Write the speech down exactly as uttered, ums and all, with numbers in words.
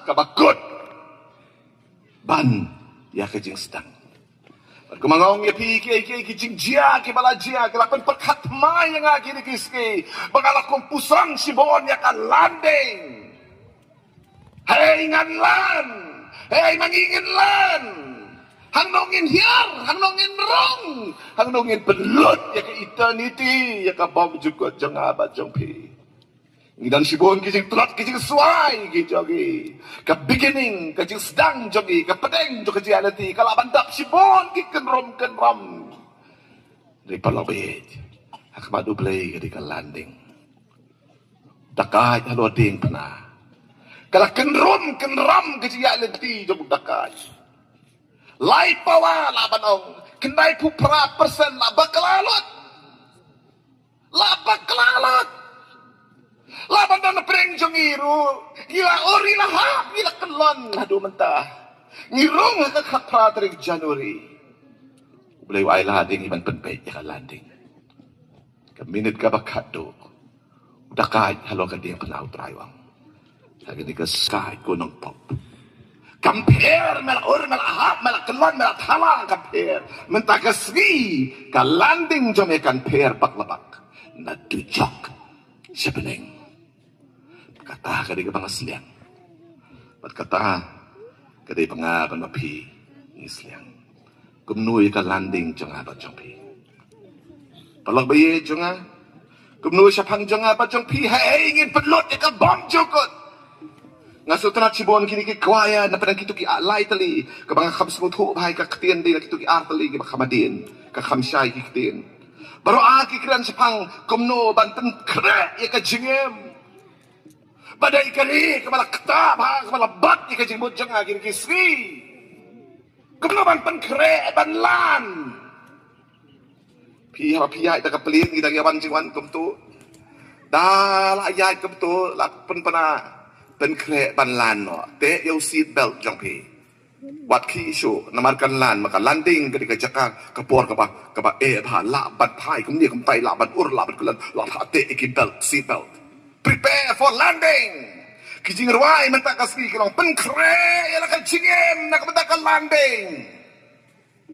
kaba kut ban ïa ka jingsdang. Bad kumba nga ong ïa phi, kiei kiei ki jingjia kiba la jia ki la pynpyrkhat thymmai ïa nga kine ki sngi ba nga la kum puson shibun ïa ka landing. Hei ngan lan, hei ma ngi ngin lan. Hangno ngin hiar, hangno ngin rung, hangno ngin pynlut ïa ka eternity, ïa ka bymjukut jong nga bad jong phi. Ngi don shibun ki jingtlot ki jingswai ki jong ngi. Ka beginning, ka jingsdang jong ngi, ka pdeng jong ka jingïaid lynti ka lah ban dap shibun ki kynrum kynrum. Dei paralok baieit, ha khmat U Blei ka dei ka landing. Dakaid halor diengphna. Ka la kynrum kynram ka jingïaid lynti jong u dakaid. Lai pawa lah ban ong, khyndai phew phra persen lah bakla lut. Lah bakla lut. Lah ban don na pdeng jong ngi ruh, ngi la ur, ngi la hap, ngi la kyllon haduh mynta. Ngi rung ha ka khatphra tarik January. U Blei u ai lad ïa ngi ban pynbeit ïa ka landing. Ka minit kaba khatduh, u dakaid halor ka diengphna u Trai u ong, ha kane ka sky ko nongpop, kam pher, me la ur, me la hap, me la kyllon, me la thala, kam pher. Mynta ka sngi ka landing jong me kan pher bak la bak, na dujok sha bneng. Kata ka dei kaba nga sliang. Bad kata ka dei ba nga bad ma phi ngi sliang. Kumno ïa ka landing jong nga bad jong phi? Paralok baieit jong nga, kumno shaphang jong nga bad jong phi? Hei, ngin pynlut ïa ka bymjukut. Nga sngewtynnat shibun kine ki choir na pdeng kito ki ar lai tylli, kaba nga kham sngewthuh bha ïa ka ktien dei na kito ki ar tylli kiba kham hadien, ka kham shai ki ktien. Baroh ar ki kren shaphang kumno ban pynkhreh ïa ka jingim. Ba dei kane kaba la ktah bha, kaba la bat ïa ka jingmut jong nga kine ki sngi. Kumno ban pynkhreh ban lan? Phi, haba phi ïaid da ka plane, ngi dang ïa wan jingwan kumto. Da la ïaid kumto, la pynpna, pynkhreh ban lan noh. Teh ïa u seat belt jong phi. Wat khih shuh, namar kan lan, ma ka landing ka dei ka jaka, ka por kaba, kaba eh bha, lah ban phai kumne kumtai, lah ban ur, lah ban kyllon, lah ban teh ïa ki belt, seat belt. Prepare for landing. Ki jingrwai mynta ka sngi ki long pynkhreh ïa la ka jingim na ka bynta ka landing.